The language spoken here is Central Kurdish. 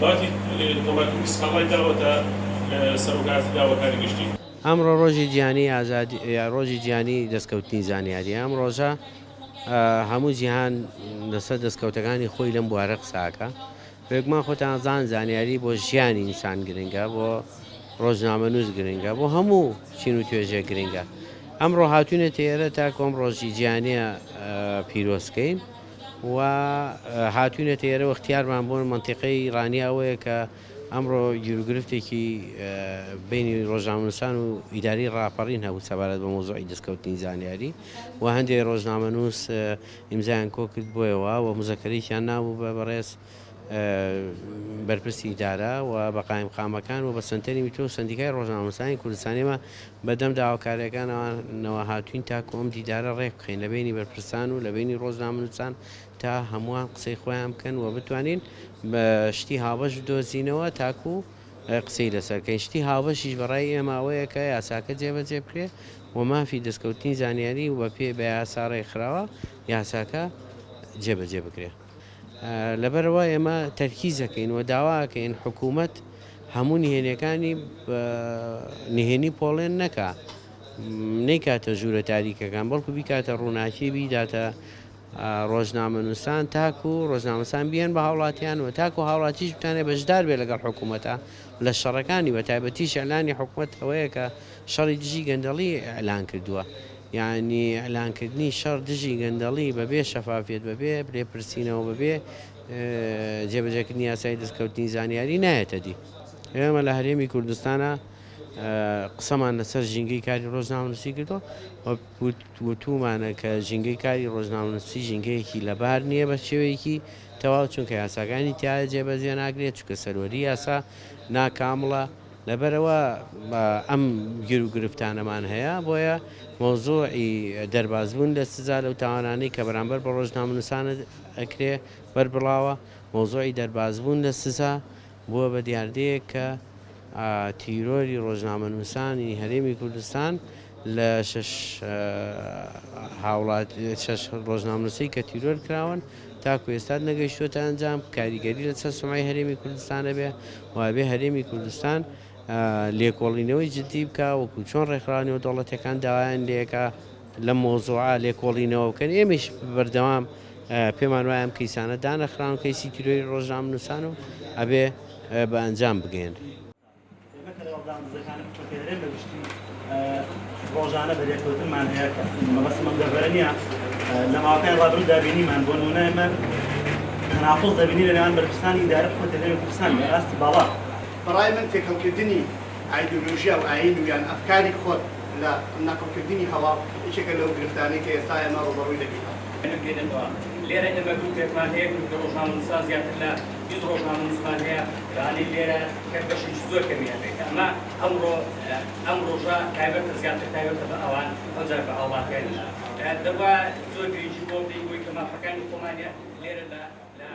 پارتی تۆمارکردنی سکاڵای داوەتە سەرۆکایەتی داواکاری گشتی. ئەمڕۆ ڕۆژی جیهانی ئازادی ڕۆژی جیهانی دەستکەوتنی زانیاریە ئەم ڕۆژە هەموو جیهان لەسەر دەستکەوتەکانی خۆی لەم بوارە قساکە. بێگومان خۆتان ئەزانن زانیاری بۆ ژیانی ئینسان گرنگە، بۆ ڕۆژنامەنووس گرنگە، بۆ هەموو چین و توێژێک گرنگە. ئەمڕۆ هاتوینەتە ئێرە تاکو ئەم ڕۆژی جیهانیە پیرۆز کەین و هاتوینەتە ئێرە و اختیارمان بۆ مەنتیقەی ڕانیە ئەوەیە کە ئەمڕۆ گیروگرفتێکی بینی ڕۆژنامەنووسان و ئیداری ڕاپەڕین هەبوو سەبارەت بە مەوزوعی دەستکەوتنی زانیاری و هەندێک ڕۆژنامەنووس ئیمزایان کۆکردبوویەوە و موزەکەرەیەکیان نابوو بە بەڕێز بەرپرسی ئیدارە و بە قایمقامەکان و بە سەنتەری میترۆ و سەندیکای ڕۆژنامەنووسانی کوردستان. ئێمە بە دەم داواکارییەکانەوە هاتووین تاکو ئەم دیدارە ڕێک بخەین لە بەینی بەرپرسان و لە بەینی ڕۆژنامەنووسان تا هەمووان قسەی خۆیان بکەن و بتوانین بە شتی هاوبەش بدۆزینەوە تاکو قسەی لەسەر بکەین. شتی هاوبەشیش بە ڕای ئێمە ئەوەیە کە یاساکە جێبەجێ بکرێت و مافی دەستکەوتنی زانیاری و بە پێی بە یاسا ڕێکخراوە یاساکە جێبەجێ بکرێت. لەبەرئەوە ئێمە تەرکیز ئەکەین و داوا ئەکەین حکوومەت هەموو نهێنیەکانی نهێنی پۆڵێن نەکا، نەیکاتە ژوورە تاریکەکان، بەڵکو بیکاتە ڕووناکی، بیداتە ڕۆژنامەنووسان تاکو ڕۆژنامەنووسان بیەن بە هاوڵاتیان و تاکو هاوڵاتیش بتانێت بەشدار بێت لەگەڵ حکوومەتە لە شەڕەکانی، بە تایبەتیش ئیعلانی حکوومەت ئەوەیە کە شەڕی دژی گەندەڵی ئیعلان کردووە. یانی ئیعلانکردنی شەڕ دژی گەندەڵی بەبێ شەفافیەت، بەبێ لێپرسینەوە، بەبێ جێبەجێکردنی یاسای دەستکەوتنی زانیاری نایەتە دی. ئێمە لە هەرێمی کوردستانا قسەمان لەسەر ژینگەی کاری ڕۆژنامەنووسی کردووە و وتوومانە کە ژینگەی کاری ڕۆژنامەنووسی ژینگەیەکی لەبار نییە بە شێوەیەکی تەواو، چونکە یاساکانی تیایا جێبەجێ ناکرێت، چونکە سەروەری یاسا ناکامڵە. لەبەرئەوە ئەم گیروگرفتانەمان هەیە، بۆیە مەوزوعی دەربازبوون لە سزا لەو تاوانانەی کە بەرامبەر بە ڕۆژنامەنووسان ئەکرێ بەربڵاوە، مەوزوعی دەربازبوون لە سزا بووە بە دیاردەیەک کە تیرۆری ڕۆژنامەنووسانی هەرێمی کوردستان لە شەش هاوڵاتی شەش ڕۆژنامەنووسەی کە تیرۆر کراون تاکو ئێستا نەگەیشتووەتە ئەنجام، کاریگەری لەسەر سومعەی هەرێمی کوردستان هەبێ و ئەبێ هەرێمی کوردستان لێکۆڵینەوەی جدی بکا وەکو چۆن ڕێکخراوە نێودەوڵەتیەکان داوایان لێکا لەم مەوزوعە لێکۆڵینەوە بکەن. ئێمەیش بەردەوام پێمان وایە ئەم کەیسانە دانەخراون، کەیسی تیرۆری ڕۆژنامەنووسان و ئەبێ بە ئەنجام بگەیەنرێن. ئێمە کە لەگەڵ دامودەزگاکانی حکومەتی هەرێم بە گشتی ڕۆژانە بەریەککەوتنمان هەیە کە مەبەستم ئەم دەڤەرە نییە لە ماوەکانی ڕابردوودا بینیمان بۆ نموونە ئێمە تەناقوز دەبینین لە نێوان بەرپرسانی ئیدارە حکومەتی هەرێمی کوردستان لە ئاستی باڵا. بەڕای من تێکەڵکردنی ئایدۆلۆژیا و ئایین و یان ئەفکاری خۆت لە نەقڵکردنی هەواڵ یەکێکە لەو گرفتانەی کە ئێستا ئێمە ڕووبەڕووی دەبینەوە. بێننەوە. لێرە ئێمە گروپێکمان هەیە، گروپی ڕۆژنامەنووسان زیاتر لە 20 ڕۆژنامەنووسمان هەیە، لەوانەیە لێرە کە بەشێکی زۆر کەمی هەبێت، کە ئەمە ئەمڕۆ ئەم ڕۆژە تایبەتە زیاتر تایبەتە بە ئەوان ئەوجار بە هاوڵاتیانیش. دەبوا زۆر گرنگی بۆ بدەین بۆی کە مافەکانی خۆمانیان لێرە لە لە.